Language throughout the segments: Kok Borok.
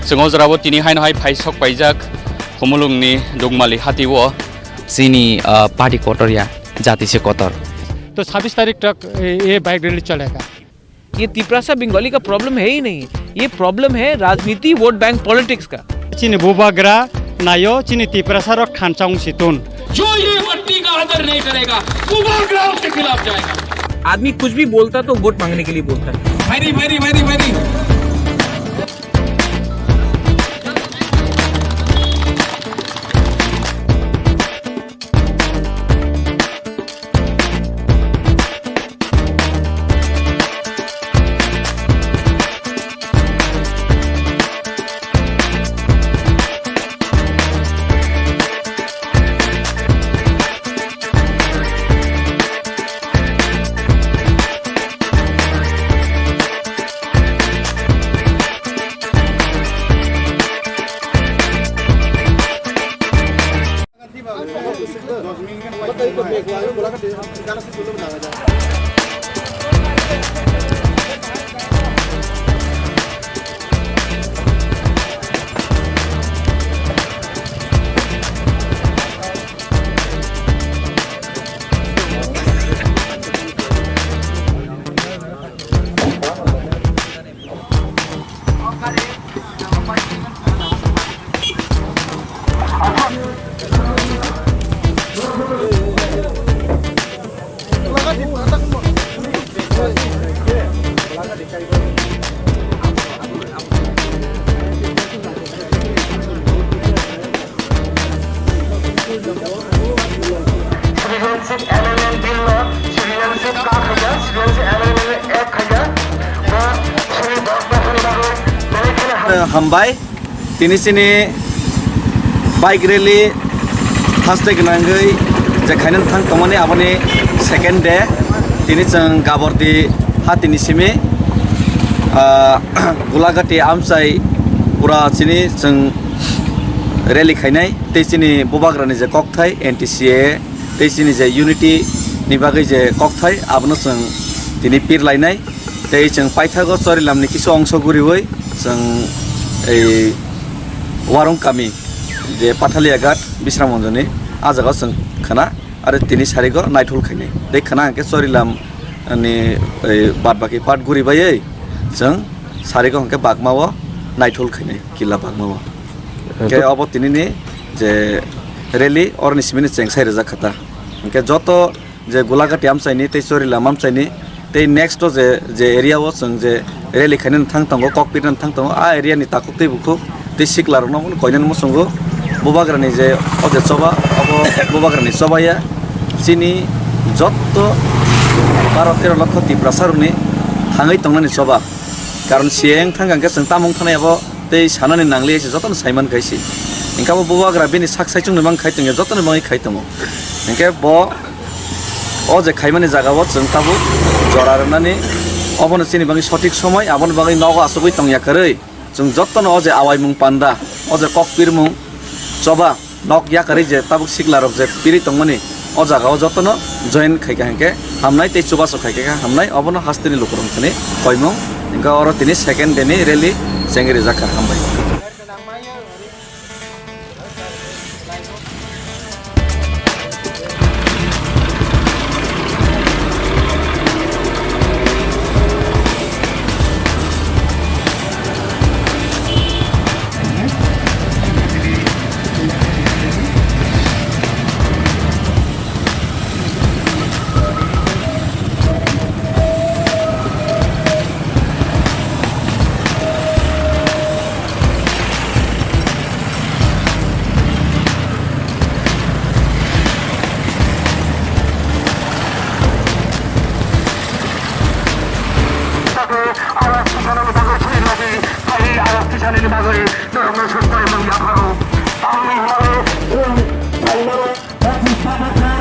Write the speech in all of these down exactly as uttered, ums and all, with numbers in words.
Chwng o jorao tini haino hai phai sok paijak Khumulwngni Dukmali hatio. Chini, ah, party kotor ya, jati se kotor. तो छब्बीस तारीख तक ये bike rally चलेगा। ये तिपरासा बंगाली का प्रॉब्लम है ही नहीं, ये प्रॉब्लम है राजनीति, वोट बैंक पॉलिटिक्स का। Chini bubagra naio, chini Tiprasa rok thansa wng si tun. जो ये पट्टी का आदर नहीं करेगा, वो बुबाग्राम के खिलाफ जाएगा। आदमी कुछ भी बोलता तो वोट मांगने के लिए बोलता है। Very, very, very, very। Citizenship amendment bill no citizenship card khaikha, citizenship amendment act khaikha, ba sini dok bosoni bagwi belai kheno ham-, hambai. Tini chini bike rally haste gwnangwi je khainani thang tongmani aboni second day. Tini chwng Gabordi hatini simi, ah, Gulagati amchai pura chini chwng rally khainai tei chini bubagrani je kokthai N T C A tei chini je unity ni bagwi je kokthai abono chwng tini pir lainai. Tei chwng paithago Chorilamni kisu ongso guriwi chwng ei Warung kami je Pathalia Ghat Bisram Monjoni ah jagao chwng khna aro tini sarigo naithul khainai. Tei khna hwnkhe Chorilam ni, eh, bad baki part guri baiwi chwng sarigo hwnkhe bagmao naithul khainai, killa bagmao. Hwnkhe obo tinini je rally oroni simini cheng sai rijak kha ta. Hwnkhe joto je Gulagati amchaini tei Chorilam amchaini tei next o je, je area o chwng je rally khainani thang tongo, kok pirnani thang tongo, a area ni takhuk tei bukhuk tei sikla rokno koinani muchungo. Bubagrani je o je choba, abo bubagrani choba ya. Chini jotto baro tero lokho Tiprasa rokni thangwi tongnani choba. Karon C A wng thang khe chwng tamo wng thanai abo tei sanani nangli se jotono saiman khai se. Hwnkhe abo bubagra bini sak saichung ni mang khai tongya, jotono mangwi khai tongo. Hwnkhe bo o je khaimani jaga o chwng tabuk jora rwnani obono chini bagwi sothik somoi, aboni bagwi nogo achugwi tongya kwrwi. Chwng jotono o je awaimung panda, o je kok pirmung choba, nok yakarwi je tabuk siklarok je pirwi tongmani, o jagao jotono join khaikha hwnkhe hamnai tei chubachu khaikha hamnai, obono hasteni lukurok thani koimung. Hwnkhe oro tini second day ni rally chengwi rijak kha, hambai. Awas tisanani bagwi, norokno sumpai mung yapharo. Tamni hwnwi chwng saimano.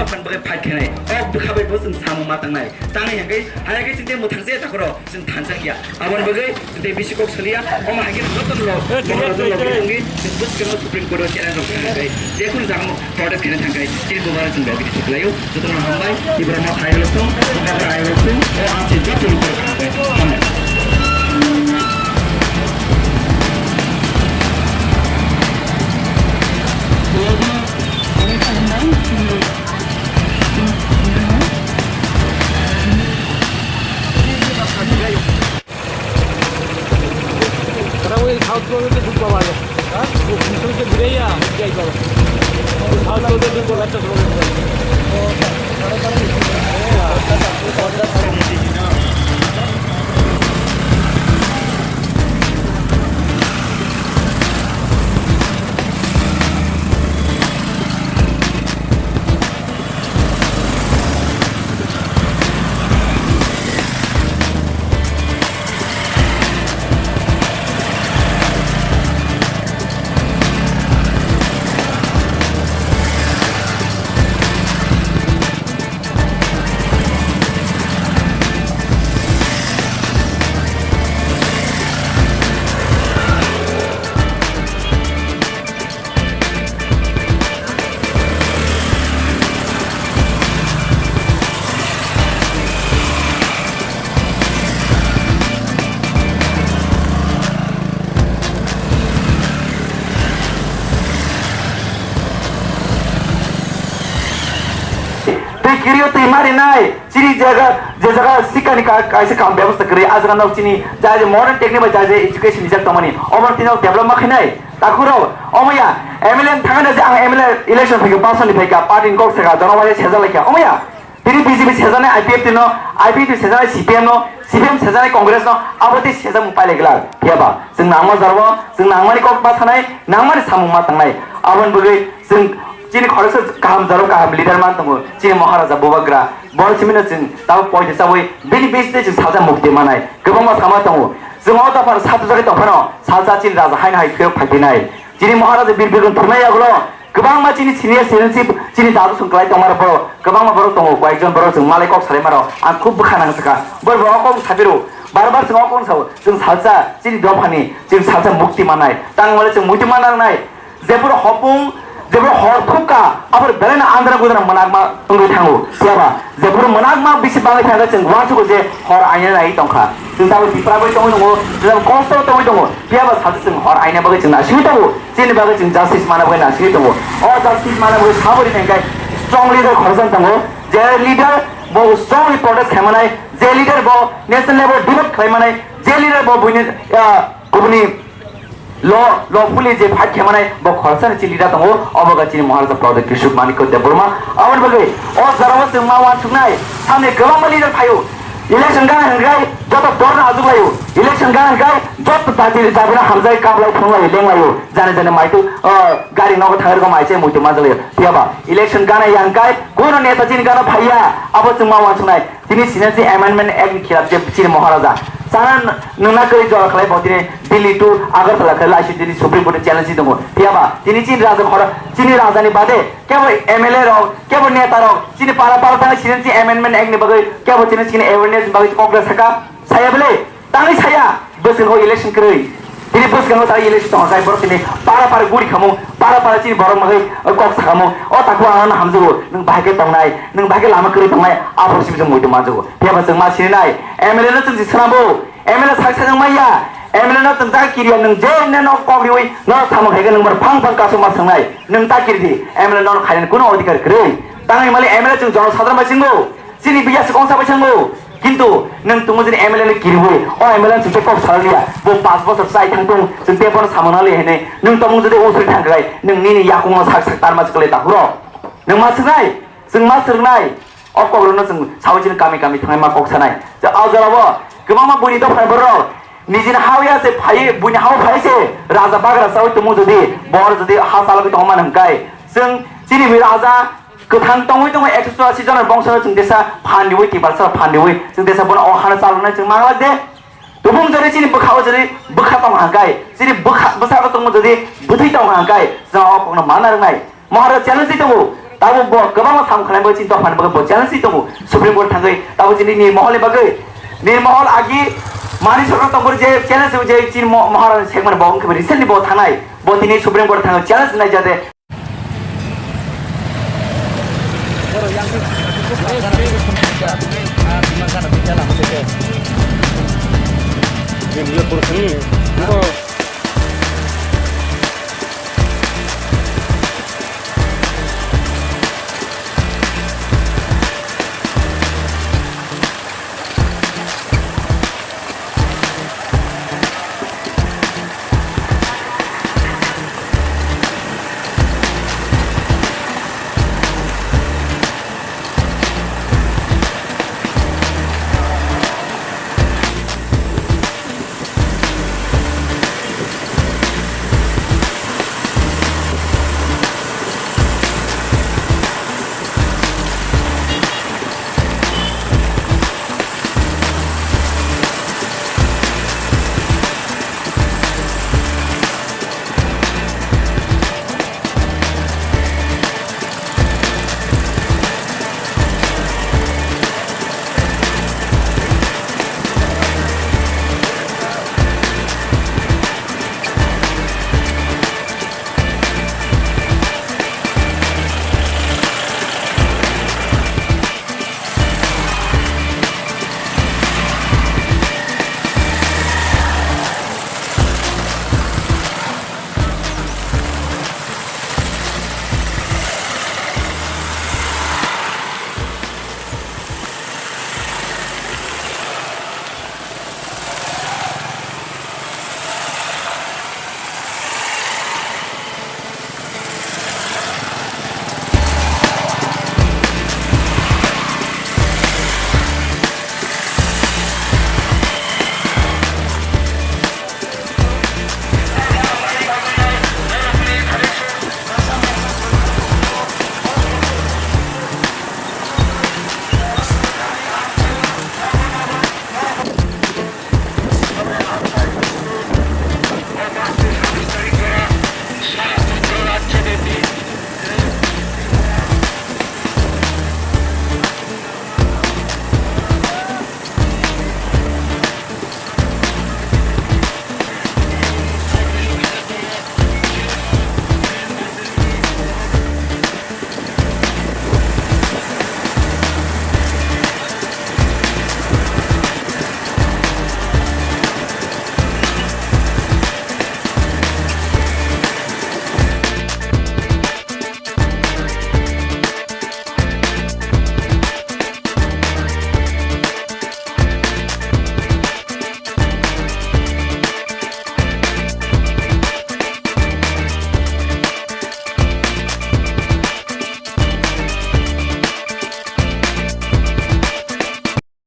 Aboni bagwi fight khainai. O bwkha bai bo chwng samung ma tangnai. Tangnai hwnkhe, hai hwnkhe chwng tei mwthang se takhoro chwng thansa khiya. Aboni bagwi chwng tei bisi kok saliya. Omo hai khe joto no, eh, joto no khe wngwi chwng bwskango Supreme Court o challenge rok khainai. Jekhun jagao protest khaina thangkhai, chini bubagra chwng bai bini thuklaio. Jotono hambai, Tipra Motha ayang rok thung, Bubagra ayang rok thung, o ang se joto ni borok hambai. Hambai. Tara wngwi South Pole khe duk baba ya. Ha? Duk, duk khe biraya, jai baba. South Pole khe duk baba, South Pole khe. Tei kirio twi mari nai. Chini jaga, je jaga sikani ka-, kaisa kam bebosta kwrwi, a jaga no chini jai je modern technique bai jai je education rijak tongmani, omo tino develop ma khainai. Takhurok, omo ya, M L A thangna je ang M L A election phaikha, pasani phaikha, party ni kok sakha, jono waisa sejak laikha, omo ya. Tini B J P sejanai I P F T no, I P F T sejanai C P M no, C P M sejanai Congress no, abo tei sejak mung pailai glak. Phiya ba, chwng nangma jaro, chwng nangmani kok ma sanai, nangmani samung ma tangnai. Aboni bagwi chwng chini khoroksa kaham jaro kaham leader man tongo, chini Maharaja Bubagra. Boro simi no chwng tabo poito chawi bini bisde chwng salsa mukti manai. Kwbangma sama tongo. Chwng o dophano satu jagwi tongphano salsa chini raja haino hai phiyok phaiphinai. Chini Maharaja Bir Bikram thumnai yagulo kwbangma chini senior citizenship chini dadu chwng kwlai tongma borok kwbangma borok tongo. Koyekjon borok chwng malai kok salai maro. Ang khub bwkha nang sakha. Bor bo o kok sapiro. Bar bar chwng o kok sao. Chwng salsa chini dophani chwng salsa mukti manai. Tang wale chwng mukti manang nai. Jephuru hopung, jephuru hor thupkha, aphuru belai no andra gudra mwnakma wngwi thango. Phiya ba, jephuru mwnakma bisi bangwi thangkhe chwng uansukgo je hor aina nai tongkha. Chwng tabuk Tipra bai tongwi tongo, chwng tabuk kosto tongwi tongo. Phiya ba, salsa chwng hor aina bagwi chwng naisingwi tongo. Chini bagwi chwng justice mana bagwi naisingwi tongo. O justice mana bagwi sabo ri thangkhe strong leader khoroksa tongo. Je leader bo strongly protest khaimanai, je leader bo national level debate khaimanai, je leader bo buini, ah, kubuni Lo, lo puli je fight khemanai bo khoroksa ni chini leader tongo, obo ga chini Maharaja Pradyut Kishore Manikya Debbarma. Aboni bagwi o jora o chwng ma uansuknai, samni kwbangma leader phaio. Election gana hwnkhe joto dorno ajuklaio. Election gana hwnkhe joto dabi, dabino hamjai kaplai phunglai lenglaio. Jani jani maitu, o, gari nogo thangwi rwkha mai chai muitu manjalaio. Phiya ba election gana ya hwnkhe kuno neta chini gana phaiya, abo chwng ma uansuknai. Tini sinasi Amendment Act ni khilaf je chini Maharaja. Sana nungna kwrwi jora khlai bo tini Delhi to Agartala khe laisi tini Supreme Court challenge tongo. Phiya ba tini chini raja khoro, chini raja ni bade kebo M L A rok, kebo neta rok, chini para para thang sinasi Amendment Act ni bagwi kebo chini chini awareness ni bagwi kok da saka. Saya bele, tangwi saya, bwskango election kwrwi. Tini bwskango ta election tongo, kai borok tini para para guri khamu, para para chini borok makhai kok sakamu. O takhuk ang ano hamjago, nwng bahai khe tongnai, nwng bahai khe lama kwrwi tongnai, aphuru simi chwng muitu manjago. Phiya ba chwng ma sininai, M L A no chwng si swnambo, M L A sak sajwk maya, M L A no chwng jaga kiriya, nwng je neno kok riwi, no samung khaikhe nwng bar phang phang kasu ma swngnai, nwng ta kiridi, M L A no khainani kuno odhikar kwrwi. Tangwi mali M L A chwng jono sadra ma singo. Chini biya se kongsa bai sango. Kintu nwng tongo jini M L A ni kiriwi, o M L A chwngte kok salaliya. Bo panch bochor chai thang tung, chwngte bono samung naliya hinwi. Nwng tongmung jodi usuri thang khlai, nwng nini yakung no sak sak tarma se kwlai takhuro. Nwng ma swknai, chwng ma swrwngnai. O kok rokno chwng sawi chini kami kami thangnai ma kok sanai. Je o jora bo kwbangma buini dopha borok nijini hao ya se phai, buini hao phai se raja bagra sawi tongmung jodi, bor jodi ha salogwi tongma hwnkai. Chwng chini bi raja Kwthang tongwi tongwi ekso churasi jona bongsono chwng desa phan riwi, Tiprasa phan riwi, chwng desa bono o hano chaloknai chwng manglak de. Tubung jodi chini bwkha o jodi bwkha tong hangkai, chini bwkha bwsako tongmo jodi bwthwi tong hangkai, chwng o kokno mana rwnai. Maharaja challenge tongo, Abo bo kwbangma samung khlaimani bagwi chini dophani bagwi bo challenge tongo Supreme Court thangwi. Abo chini Nirmohol ni bagwi, Nirmohol agi Manik Sarkar tongphuru je challenge je chini mo-, Maharani segmani bo wngkhe recently bo thangnai. Bo tini Supreme Court thangwi challenge nai jate.